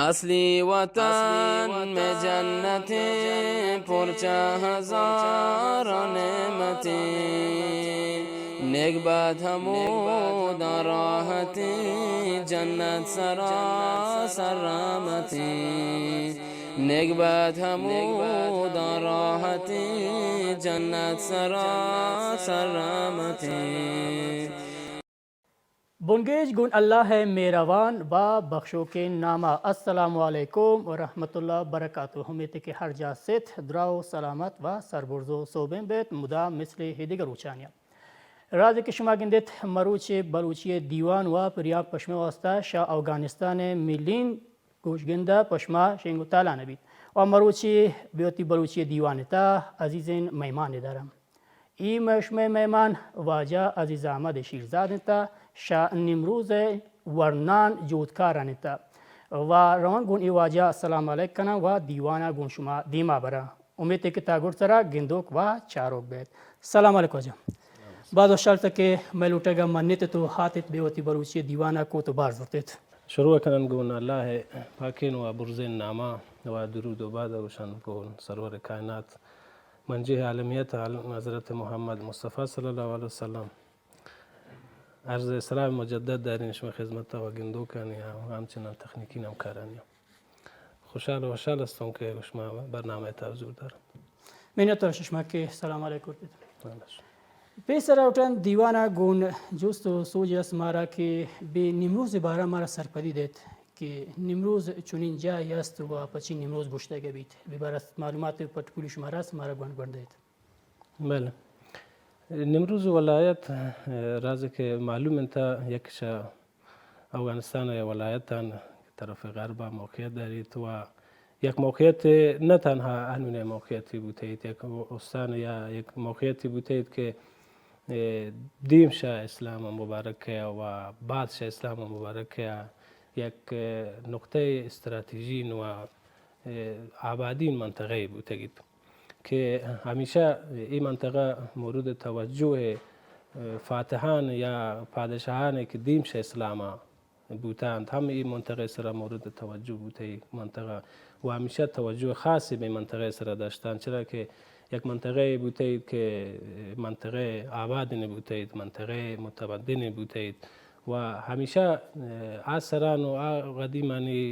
اصلی وطن میں جنتیں، پرچہ ہزار نعمتیں، نگبت ہمودا راحتیں، جنت سراسر رحمتیں، نگبت ہمودا راحتیں، جنت سراسر رحمتیں۔ بنگیج گون اللہ ءِ مہروان و بخشوکیں ناما۔ السلام علیکم و رحمت اللہ برکاتہ۔ امیت کہ ہر جا ست، دراہ و سلامت و سربرز و سوبین بیت، مدام مثل ہدگہ روچانیا۔ رازے کہ شما گندیت، مروچی بلوچی دیوان و پریان پشمے واسطہ شہ اوگانستان ملین گوشگندہ پشما شنگ و تالان بیت۔ و مروچی بیوتی بلوچی دیوان تا عزیزین مہمان دارم۔ ای مئے شمئے مہمان واجہ عزیز احمد شیرزاد انت، شہ نیمروز ءِ ورنان جہدکاران انت۔ و روان گون ای واجہ سلام علیک کناں و دیوانا گون شما دیما براں۔ امیت کہ تا گڈ سرا گندوک و چاروک بیت۔ سلام علیک واجہ۔ باز وشحال اتاں کہ مئے لوٹگا منت تو ہاتت بے وتی بلوچی دیوانا کوت و بار زرتت۔ شروع کنن گون اللہ ءِ پاکین و برزین ناما و درود و باد گوشن گون سرور کائنات۔ منجہ عالمیت حضرت محمد مصطفی صلی اللہ علیہ وسلم۔ عرض سلام مجدد دارین شما خدمت و گندوکانی و ہمچنان تکنیکی ہمکارانی۔ خوشحال و وشحال ہستوں کہ شما برنامہ تا حضور دارم۔ منت و شما کہ سلام علیک کرتت۔ پیسرا اٹن دیوانا گون جست و سوج است مارا کہ بے نیمروز بارا مارا سرپدی دیت کہ نیمروز چنین جاہے است و پچی نیمروز گوشتگ بیت۔ بے بارا معلومات پٹ پولی شما راست مارا گون گون دیت۔ بلے۔ نیمروز ولایت، اه، رازے کہ معلوم انت، یک شہ اوگانستان ءِ ولایتان طرف غرب ءَ موقعیت داریت و یک موقعیت نہ تنہا انون ءِ موقعیتی بوتیت، یک استان یا یک موقعیتی بوتیت کہ، اه، دیم شہ اسلام مبارک ءَ و بعد شہ اسلام مبارک ءَ یک، اه، نقطہ استراتیژی و، اه، آبادین منطقہ بوتگیت۔ کہ ہمیشہ اے منطقہ مورد توجہ فاتحان یا پادشاہان کہ دیم شہ اسلام بوتنت، ہم اے منطقہ سرا مورد توجہ بوتئی منطقہ و ہمیشہ توجہ خاصی بہ منطقہ سرا داشتن، چرا کہ یک منطقہ بوتئی کہ منطقہ آبادین بوتئی، منطقہ متمدن بوتئی و ہمیشہ آ سران و آ قدیمانی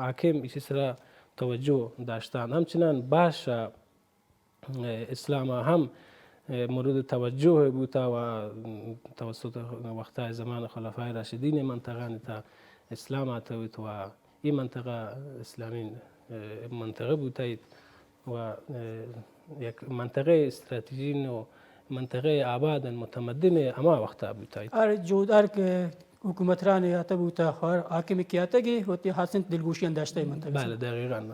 حاکم ایشی سرا توجہ داشتن۔ ہمچنان باش اسلام ہم مورد توجہ بوتا و توسط وقتا زمان خلفای راشدین منطقہ تا اسلام آتویت و ای منطقہ اسلامی منطقہ بوتایت و یک منطقہ استراتیژی و منطقہ آباد متمدن ہما وقتا بوتایت۔ ہر جود ہر کہ حکومت ران آتا بوتا، ہر حاکم کہ آتگی وتی ہاسنت دلگوشیان داشتہ منطقہ۔ بلے، دقیقاً۔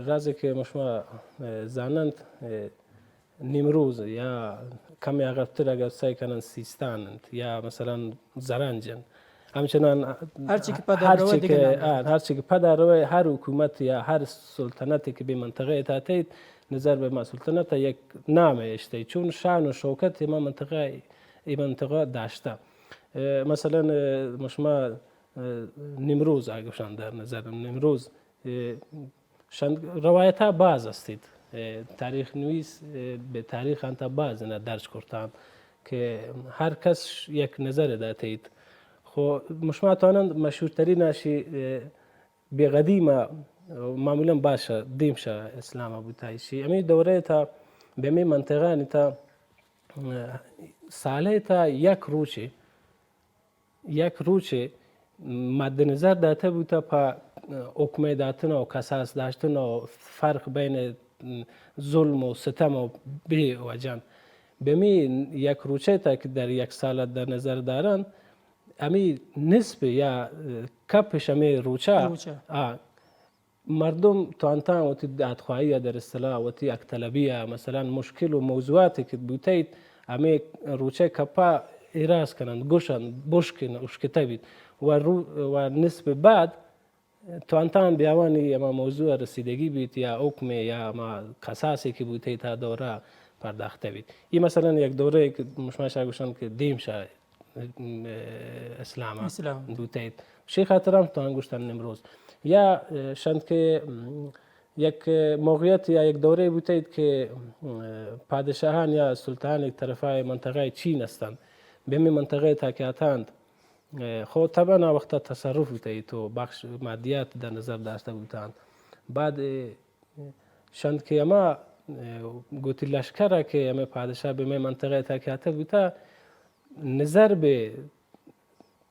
رازے کہ مشما زاننت، نیمروز یا کمی عقب‌تر اگر سعی کنن سیستان انت یا مثلاً زرنج انت، ہمچنان ہرچی کہ پدا ہرچی روے کہ، دیگہ نام آ، ہرچی کہ پدا روے، ہر حکومت یا ہر سلطنت کہ بہ منطقہ تاتیت، نظر بہ ما سلطنت یک نام اشتے، چون شان و شوکت ما منطقہ، ای منطقہ داشتہ۔ اه، مثلاً، اه، مشما، اه، نیمروز آ گوشان در نظر، نیمروز، اه، شند روایت ها باز استید۔ اه، تاریخ نویس، اه، بہ تاریخ انت باز اینا درج کرتان کہ ہر کس یک نظر داتیت۔ خو مشما توانند مشہور ترین آشی، اه، بہ قدیم معمولاً باش دیم شہ اسلام بوتا ایشی۔ ہمیں دورے تا بہ ہمیں منطقہ نتا، اه، سالے تا یک روچے یک روچے مد نظر داتہ بوتہ پہ حکمے داتن و قصاص داشتن و فرق بین ظلم و ستم و بے وجن۔ بمی یک روچے تا کہ در یک سال در نظر دارن، ہمی نصف یا کپش ہمی روچا، روچا۔ آ، مردم تانتان وتی دادخواہی ء در اصطلاح وتی حق طلبی ء مثلاً مشکل و موضوعاتے کہ بوتیت ہمے روچے کپا ایراز کننت، گوشنت، بشکن، اشکتہ بیت و رو-، و نصف بعد تانتان بیاوانی ہما موضوع ء رسیدگی بیت یا حکمے یا ہما قصاصے کہ بوتیت آ دورہ پرداختہ بیت۔ یہ مثلاً یک دورے کہ شما شاہ گوشنت کہ دیم شاہ م، اسلام ءَ اسلام۔ بوتیت۔ شی خاطر ہم تو انگوشتن نمروز۔ یا، اه، شند کہ، م، یک موقعیت یا یک دورے بوتیت کہ، م، پادشاہان یا سلطان یک طرفا منطقہ چین ہستند۔ بہ ہمے منطقہ تا کہ اتند، اه، خو طبعاً آ وقتا تصرف بوتیت و بخش مادیات در نظر داشتہ بوتند۔ بعد، اه، شند کہ ہما، اه، گوتی لشکر ءَ کہ ہمے پادشاہ بہ ہمے منطقہ ءِ تہا کہ آتک بوتا، نظر بہ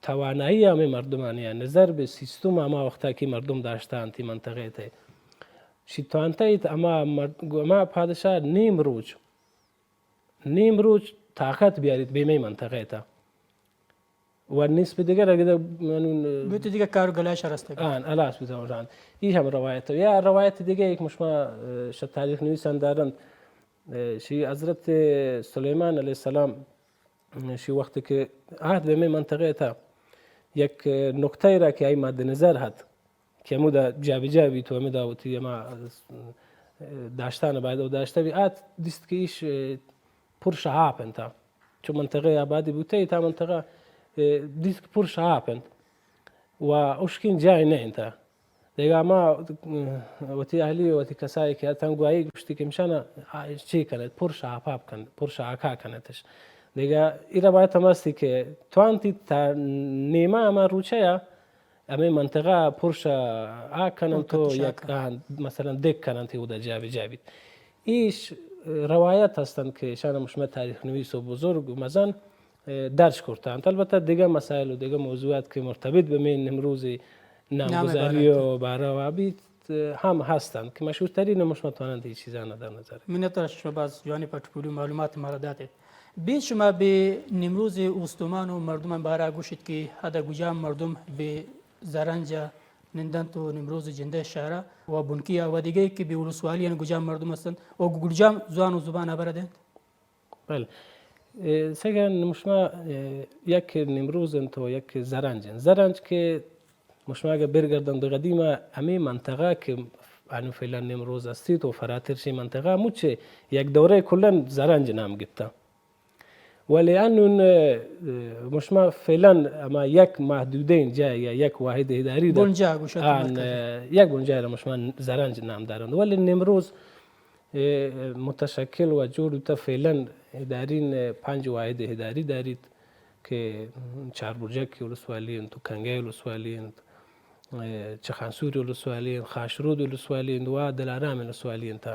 توانائی ہمے مردمانی ءَ، نظر بہ سیستم ہما وقتا کہ مردم داشتہ انت منطقہ ءِ تہا، شی توانتہ ایت ہما مرد-، ہما پادشاہ نیم روچ، نیم روچ طاقت بیاریت بہ ہمے منطقہ ءِ تہا۔ و نصف دیگر اگہ در-، یعنی، بوتی دیگر کار و گلاش رستگ۔ آن، ہلاس بوتگ آن۔ ای ہم روایت۔ یا روایت دیگر یک مشما، اه، شہ تاریخ نویسان دارنت، اه، شی حضرت سلیمان علیہ السلام، اه، شی وقت کہ آت بہ ہمے منطقہ ءِ تہا یک نقطہ ءَ را کہ آئی مد نظر ہت، کہ ہمودا جابجا بیت و ہمودا وتی ہما داشتان باید و داشتہ بی۔ آت دیست کہ ایش، اه، پر شہ آپ انت۔ چو منطقہ آبادی بوتہ، تا منطقہ، اه، دیست کہ پر شہ آپ انت و اشکین جای نہ انت۔ دگہ ہما، اه، وتی اہلی و وتی کسائی کہ اتن گواہی گوشتی کہ مشانا، آ، چی کنت، پر شہ آپ آپ کنت، پر شہ آکا کنتش۔ دگہ ای روایت ہم ہستی کہ توانتی تا نیمہ ہما روچہ یا ہمے منطقہ پرش آک کننت و یک، آ، مثلاً دگ کننت، اودا جابجا بیت۔ ایش روایت ہستنت کہ ایشان ہم شمئے تاریخ نویس و بزرگ و مزن، اه، درج کرتنت۔ البتہ دگہ مسائل و دگہ موضوعات کہ مرتبط بہ ہمے نمروز نامگذاری و بارہ وا بیت، ہم ہستنت کہ مشہور ترین ہم شما تواننت اے چیزانا در نظر۔ منت وار شما، باز جوانیں پٹ پولی معلومات مارا داتت۔ بیت شما بہ نمروز استمان و مردمان بارا گوشیت کہ ادا گجام مردم بہ زرنج ء نندنت و نمروز جندئے شہرا و بنکی ء و دگہ کہ بہ ولسوالیان گجام مردم ہستنت و گجام زوان و زبان ہبر دینت؟ بلے، اے، سگا مشما، اے، یک نمروز انت و یک زرنج انت۔ زرنج کہ مشما اگہ برگردن بہ قدیما ہمے منطقہ کہ انو فعلاً نمروز استیت و فراتر شی منطقہ مچے یک دورے کلاً زرنج نام گپتا۔ ولے انون، اه، مشما فعلاً ہما یک محدودیں جاہ یا یک واحد اداری را، بنجاہ گوشت آن، مرکز۔ اه، یک بنجاہ را مشما زرنج نام دارند۔ ولے نمروز، اه، متشکل و جوڑ بوتہ فعلاً ادارین، اه، پنج واحد اداری داریت کہ چاربرجک ولسوالی انت و کنگے ولسوالی انت۔ اه، چخانسور ولسوالی انت، خاشرود ولسوالی انت و دلارام ولسوالی انت۔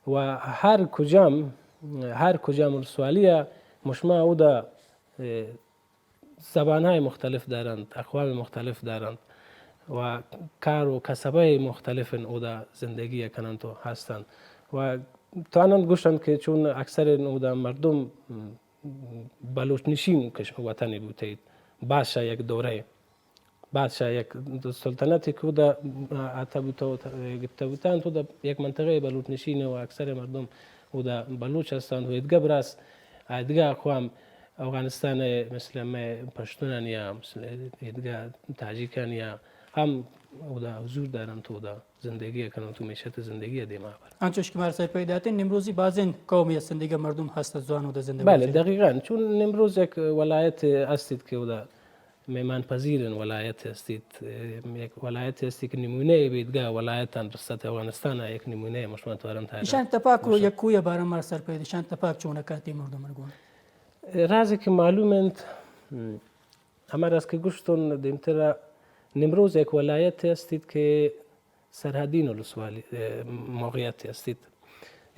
و ہر کجام، ہر کجام ولسوالی ء مشما اودا، اه، زبان‌های مختلف دارنت، اقوام مختلف دارنت و کار و کسب‌های مختلف اودا زندگی کننت و ہستنت و تواننت گوشنت کہ چون اکثر اودا مردم بلوچ نشین کش-، وطنی بوتیت، بادشاہ یک دورہ بادشاہ یک سلطنتے کہ اودا آتہ بوتہ و گپتہ بوتنت، اودا یک منطقہ بلوچ نشین و اکثر مردم اودا بلوچ ہستنت و ایدگہ براس، ایدگہ اقوام افغانستان مثل مئے پشتونان یا مثل ایدگہ تاجیکان یا ہم اودا حضور دارنت، اودا زندگی کننت و معیشت زندگی دیما برنت۔ انچوش کہ مارا سرپدی داتیں، نمروزی بازیں قومی ہستنت، دگہ مردم ہست زوان اودا زندہ بلے، بوتگ۔ دقیقاً چون نمروز یک ولایت استیت کہ اودا مہمان پذیریں ولایت استیت، اه، یک ولایت استی کہ نمونہ بیدگہ ولایتان رستہ افغانستان یک نمونہ مشما توارنت۔ ایشان تپاک و یک کوہ بارہ مارا سرپدی، ایشان تپاک چون کاتی مردمان گون؟ راز کہ معلوم انت، ہما راز کہ گوشتن دیمترا نمروز یک ولایت استیت کہ سرحدین ولسوالی، اه، موقعیت استیت۔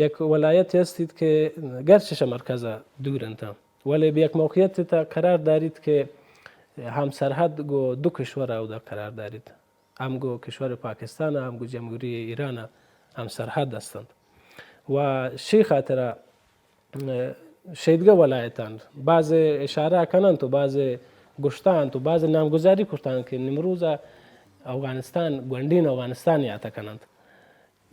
یک ولایت استیت کہ گرچہ شہ مرکز دور انت، ولے بہ یک موقعیت تا قرار داریت کہ ہم سرحد گو دو کشور اودا قرار داریت۔ ہم گو کشور پاکستان، ہم گو جمہوری ایران ہم سرحد استنت۔ و شی خاطرہ شیدگہ ولایتان باز اشارہ کننت و باز گوشتنت و باز نامگذاری کرتنت کہ نمروز افغانستان گونڈین افغانستان یاتہ کننت۔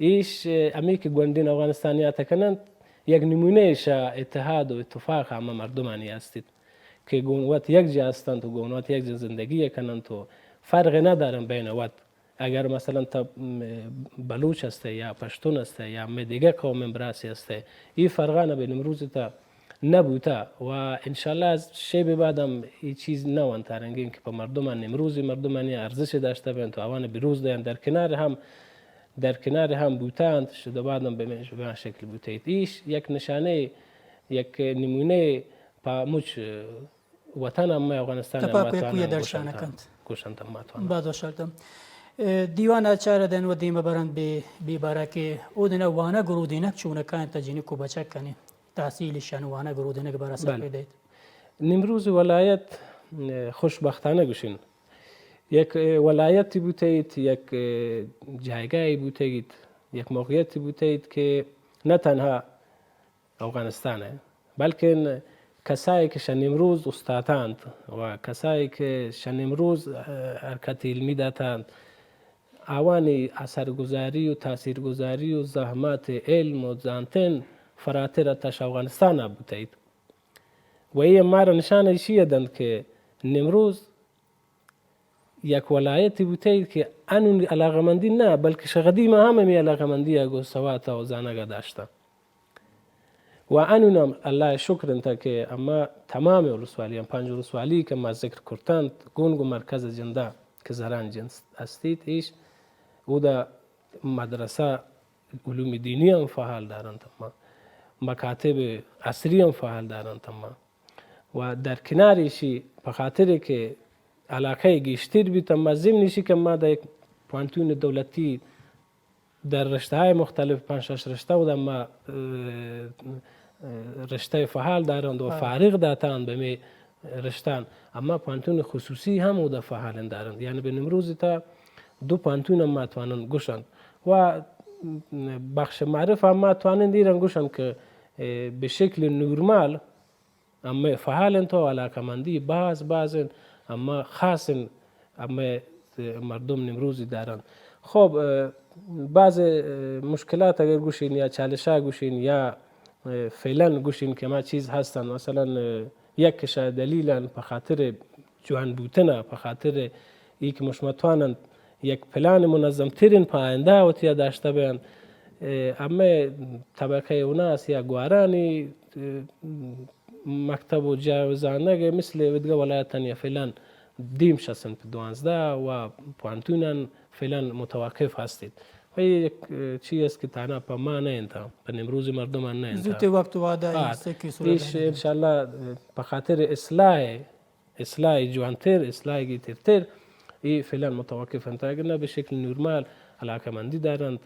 ایش ہمی کہ گونڈین افغانستان یاتہ کننت، یک نمونہ ایشا اتحاد و اتفاق ہمہ مردمانی استیت کہ گون وت یک جا استنت و گون وت یک جا زندگی کننت و فرق ندارن بین وت۔ اگر مثلاً تا، م، بلوچ ہستئے یا پشتون ہستئے یا مئے دگہ قوم براسی ہستئے، ای فرقان بہ نمروز تا نہ بوتہ و انشاءاللہ از شے بہ بعد ہم اے چیز نہ ونت رنگیں کہ پہ مردمان، نمروزی مردمانی ارزش داشتہ بنت و آوان بروز دیان در کنار ہم، در کنار ہم بوتہ انت، شدہ بعد ہم بہ ہمان شکل بوتہ ایت۔ ایش یک نشانے، یک نمونے پہ مچ وطن ہم افغانستان ہم تپاک و یکوئی توانن درشان گوشنت۔ کنت۔ گوشنت ہم توانن۔ باز وشحال تم۔ اے، دیوان آچار دن و دیم برند بے، بے بارا کہ او دن وانگ و رودینک چونکا انت جنک و بچک کنے۔ تحصیل شان وانگ و رودینک بارا سر بلے۔ پیدایت۔ نمروز ولایت، اے، خوشبختانہ گوشن۔ یک، اے، ولایتی بوتیت، یک، اے، جایگاہی بوتیت، یک موقعیتی بوتیت کہ نہ تنہا افغانستان ء، بلکن کسائے کہ شہ نمروز استاتانت و کسائے کہ شہ نمروز، اه، حرکت علمی داتانت، آوانی اثرگذاری و تاثیرگذاری و زحمت علم و زانتن فراتر اتش افغانستان ء بوتیت۔ و اے مارا نشان ایشی ء دنت کہ نمروز یک ولایتی بوتگ کہ انون علاقمندی نہ، بلکہ شہ قدیم ہم ہمے علاقمندی ء گوں سوات ء زانگ ء داشتہ۔ و انون ہم اللہ ء شکر انت کہ اما تمام ولسوالی ہم پنج ولسوالی کہ ما ذکر کرتنت، گون گوں مرکز جندہ کہ زران جنس استیت ایش، اودا مدرسہ علوم دینی ہم فعال دارنت اما، مکاتب عصری ہم فعال دارنت اما۔ و در کنار ایشی، پہ خاطر کہ علاقہ گیشتر بیت، اما ضمن ایشی کہ ما در یک پوانتون دولتی در رشتہ های مختلف، پنج شش رشتہ و در ما، اه، اه، رشتہ فعال دارند و ہاں۔ فارغ داتان بہ می رشتان، اما پوانتون خصوصی ہم و در فعال دارند، یعنی بہ نمروز تا دو پوانتون ہم ما توانن گوشند و بخش معرف ہم ما توانن دیرن گوشند کہ، اه، بہ شکل نورمال ہمے فعال انت و علاقمندی باز باز انت، اما خاص انت، ہمے مردم نمروزی دارنت۔ خب، اه، بعض، اه، مشکلات اگر گوشین یا چالشا گوشین یا، اه، فعلاً گوشین کہ ہما چیز ہستن، مثلاً، اه، یک شاید دلیلاً پہ خاطر جوان بوتن ء، پہ خاطر ای کہ مشما تواننت یک پلان منظم ترین پہ آئندہ وتی ء داشتہ بیانت۔ اه، ہمے طبقہ اناس یا گوارانی، اه، مکتب و جا زانگ ء مثل ودگہ ولایتانی فعلاً دیم شصت انت، دوانزدہ و پوانتونان فعلاً متوقف ہستیت۔ و یک، اه، چی است کہ تانا پہ ما نہ انت، پہ نمروز مردمان نہ انت۔ زوت وقت وعدہ آ، است کہ صورت ایش انشاءاللہ، اه، پہ خاطر اصلاح اصلاح جوانتر، اصلاح گیترتر، ای فعلاً متوقف انت۔ اگر نہ بہ شکل نورمال علاقہ مندی دارنت،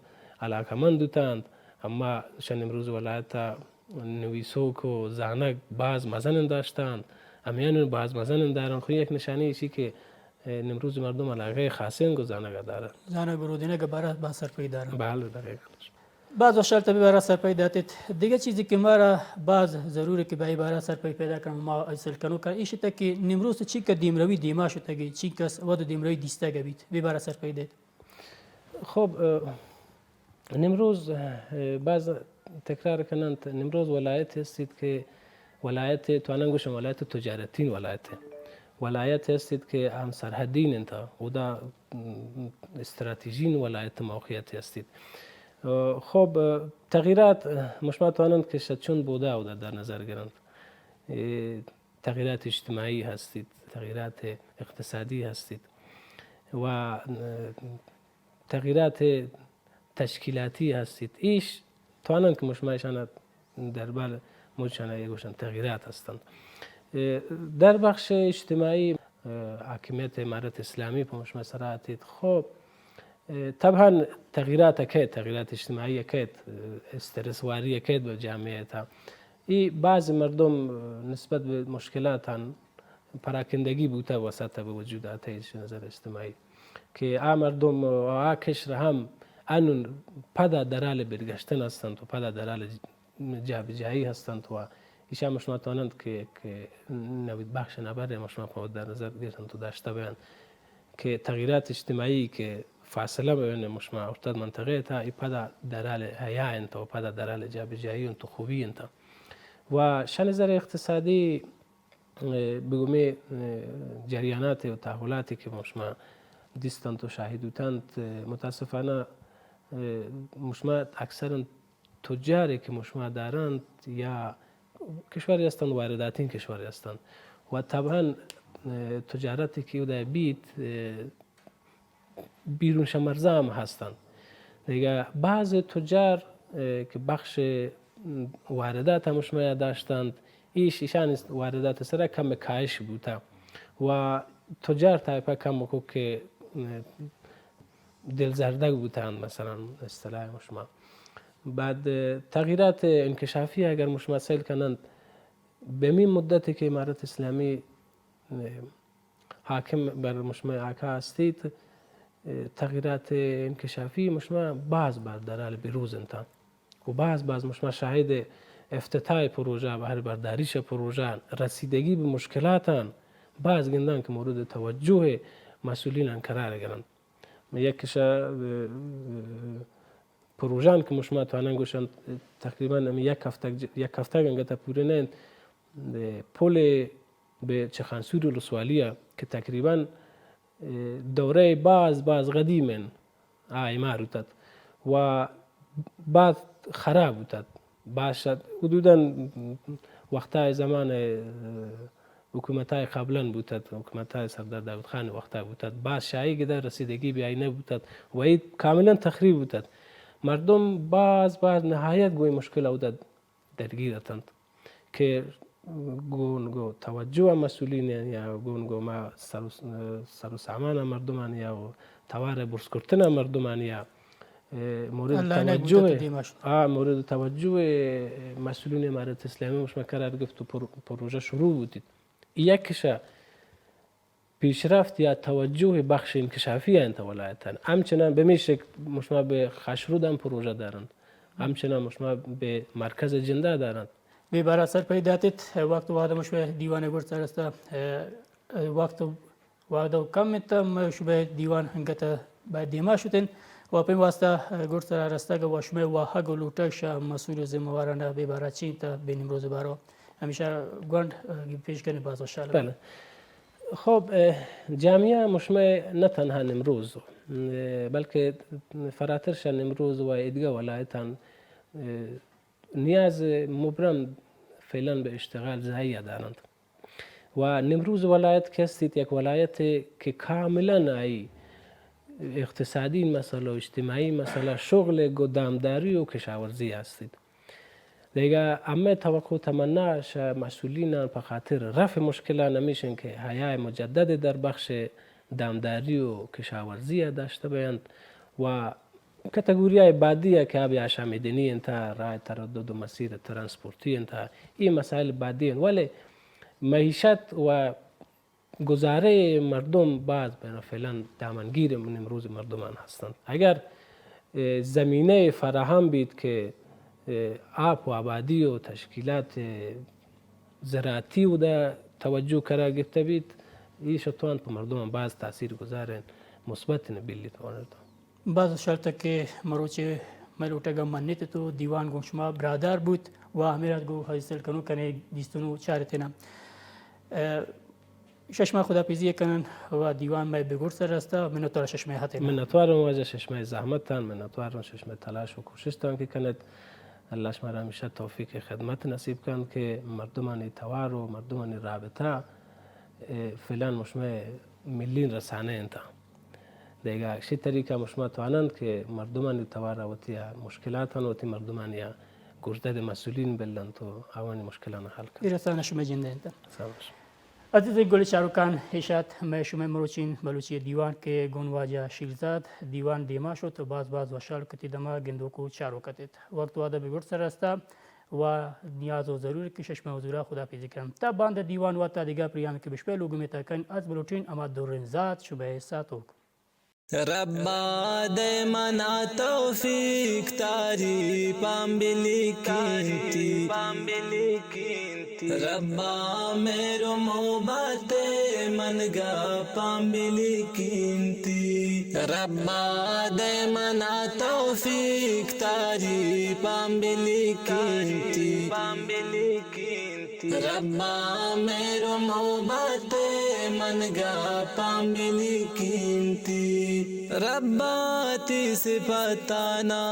علاقہ مند بوتنت، اما شہ نمروز ولایت ء نویسوک و زانگ باز مزن داشتنت، ہمیان باز مزن دارنت۔ خو یک نشانی ایشی کہ، اه، نمروز مردم علاقہ خاصیں گو زانگ دارنت۔ زانگ و رودینگ بارہ باز سرپئی دارنت۔ بال دقیقاً۔ باز وشحال تہ بہ بارہ سرپئی داتت۔ دگہ چیزے کہ مارا باز ضرور کہ بہ بارہ سرپئی پیدا کنت، ما حاصل کنوک ایش تہ کہ نمروز چینکہ دیمروی دیما شتگی، چینکس ود دیمروی دیستگ بیت، بہ بارہ سرپئی دیت۔ خب، اه، نمروز، اه، باز تکرار کننت، نمروز ولایت ہستیت کہ ولایت، توانن گوشن ولایت تجارتین ولایت۔ ولایت ہستیت کہ ہم سرحدین انت، اودا، م، استراتیژین ولایت موقعیت ہستیت۔ اه، خب، اه، تغییرات، اه، مشما تواننت کہ شہ چون بودا اودا در نظر گرنت۔ اه، تغییرات اجتماعی ہستیت، تغییرات اقتصادی ہستیت و، اه، تغییرات تشکیلاتی ہستیت۔ ایش توانن کہ مشما ایشانا دربال مچانا یہ گوشن تغییرات ہستنت۔ اه، در بخش اجتماعی، اه، حاکمیت امارت اسلامی پہ مشما سرا اتیت۔ خب، اه، طبعاً تغییرات کیت، تغییرات اجتماعی کیت، اه، استرس واری کیت بہ جامعہ تا۔ ای بعض مردم، اه، نسبت بہ مشکلاتان پراکندگی بوتہ و سطح بہ وجود آتہ ایش نظر اجتماعی کہ آ مردم و آ کشر ہم انون پدا درال برگشتن ہستنت و پدا درال جابجائی ہستنت و ایشا مشما تواننت کہ، کہ نوید بخش نبر مشما پہ در نظر گرنت و داشتہ بیانت کہ تغییرات اجتماعی کہ فاصلہ بین مشما ارتد منطقہ تا ای پدا درال حیا انت و پدا درال جابجائی انت و خوبی انت و شہ نظر اقتصادی اه، بگومے، اه، جریانات و تحولاتے کہ مشما دیستنت و شاہد بوتنت، اه، متاسفانہ، اه، مشما اکثراً تجارے کہ مشما دارنت یا کشورے ہستنت، وارداتیں کشورے ہستنت و طبعاً، اه، تجارتے کہ اودا بیت، اه، بیرون شہ مرزا ہم ہستنت۔ دگہ بعض تجار، اه، کہ بخش، اه، واردات ہم شما یاد داشتنت، ایش، ایشانی واردات سرا کم کاہش بوتا و تجار طائفہ کم کو کہ، اه، دل زردگ بوتنت، مثلاً اصطلاح شما۔ بعد، اه، تغییرات انکشافی اگر شما سیل کننت، بہ ہمے مدتے کہ امارت اسلامی، اه، حاکم بر مشمئے آکا ہستیت، اه، تغییرات انکشافی مشما باز باز در حال بروز انت و باز باز مشما شاہد افتتاح پروژہ، بہر برداری شہ پروژہ، رسیدگی بہ مشکلاتان باز گندان کہ مورد توجہ مسئولینان قرار گرنت۔ یک شہ، اه، پروژان کہ مشما توانن گوشن تقریباً ہمے یک ہفتگ، یک ہفتگ انگتا پورے نہ انت، پل بہ چخانسور ولسوالی ء کہ تقریباً، اه، دورہ باز باز قدیم انت، آ امار بوتت و باز خراب بوتت۔ باز شد حدوداً وقتای زمان، اه، حکومتای قبلاً بوتت، حکومتای سردار داود خان وقتا بوتت، باز شاہی گدا رسیدگی بیائی نہ بوتت و اے کاملاً تخریب بوتت۔ مردم باز باز نہایت گوئی مشکل اودا درگیر اتنت کہ گون گو توجہ مسئولین یا گون گو ما سر و، سر و سامان مردمانی یا توار برز کرتن مردمانی یا، اه، مورد اللہ نہ توجہ بوتت دیما شد۔ آ، مورد توجہ مسئولین امارت اسلامی مشما قرار گفت و پر-، پروژہ شروع بوتیت۔ یک شہ پیشرفت یا توجہ بخش انکشافی انت ولایتان۔ ہمچنان بہ ہمے شکل مشما بہ خاشرود ہم پروژہ دارنت، ہمچنان مشما بہ مرکز جندا دارنت۔ بے بارا سرپدی داتت، وقت وہد مشما دیوان گرد سرستا، اه، وقت وہد کم انت، مشما دیوان انگت باید دیما شتن و پہ واسطہ گرد سرا رستگ و شما واہگ و لوٹگ شہ مسئول و ذمہ واران بے بارا چی انت بہ نمروز بارو۔ ہمیشہ گونڈ، اه، پیش کنی باز وشحال۔ بلے۔ خب، اه، جامعہ مشمئے نہ تنہا نمروز، اه، بلکہ فراتر شہ نمروز و ایدگہ ولایتان، اه، نیاز مبرم فعلاً بہ اشتغال زائی دارنت۔ و نمروز ولایت کہ استیت یک ولایتے کہ کاملاً آئی اقتصادی مسئلہ و اجتماعی مسئلہ شغل گو دامداری و کشاورزی استیت۔ دگہ ہمے توقع و تمنا شہ مسئولینان پہ خاطر رفع مشکلان ہمیش انت کہ حیاء مجدد در بخش دامداری و کشاورزی ء داشتہ بینت و کتگوریای بعدی ء کہ آب آشامیدنی انت، راہ تردد و مسیر ترانسپورتی انت، اے مسائل بعدی انت، ولے معیشت و گزارهٔ مردم باز بنا فعلاً دامنگیر نمروز مردمان هستند. اگر، اه، زمینه فراهم بیت که، اه، آپ و آبادی و تشکیلات زراعتی اودا توجه قرار گرفته بیت، ایش توان په مردمان باز تاثیر گذار مثبت بلیت وانرتان. باز شرط کہ مروچی مئے لوٹگ ء منت ات و دیوان گوں شما برادار بوت و ہمے رد گوں حاصل کنوکاں دیستن و چارتن. اه، ششما خداپیزی کنن و دیوان مئے بگڑ سر رستا، منتوار ششمئے ہتن. منتوارم واجہ ششمئے زحمتان، منتوارم ششمئے تلاش و کوششتان کہ کنت. اللہ شما را ہمیشہ توفیق خدمت نصیب کنت کہ مردمانی توار و مردمانی رابطہ، اه، فعلاً مشمئے ملین رسانہ انت. دگہ اکشی طریقہ مشما توانند کہ مردمانی توارا وتی مشکلاتان وتی مردمانی گوشداد مسئولین بلنت و آوانی مشکلان حل کنت. اے رسانہ شمئے جند انت. سلام شما. عزیز گل چاروکان، ایشات مئے شمئے مروچین بلوچی دیوان کہ گون واجہ شیرزاد دیوان دیما شت و باز باز وشحال کتی دما گندوک و چاروک اتت. وقت وعدہ بگڑ سر رستا و نیاز و ضرور کہ ششمئے حضورا خداپیزی کنم. تا باند دیوان و تا دگہ پریان کہ بشپے لوگمی تا کن از بلوٹین اما دورن زات شمئے ساتوک. ربا دئے منا توفیق تاری پام بلیکینتی. ربا مہر و محبت من گا پام بلیکینتی. ربا دئے منا توفیق تاری پام بلیکینتی. ربا مہر و محبت من گپاں بلیکینتی۔ ربا تئی صفتانا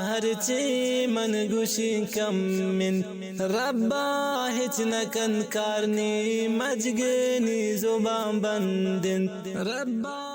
ہرچی من گوشیں کم انت۔ ربا ہچ نہ کنت کار نی مجگنی زبان بند انت۔ ربا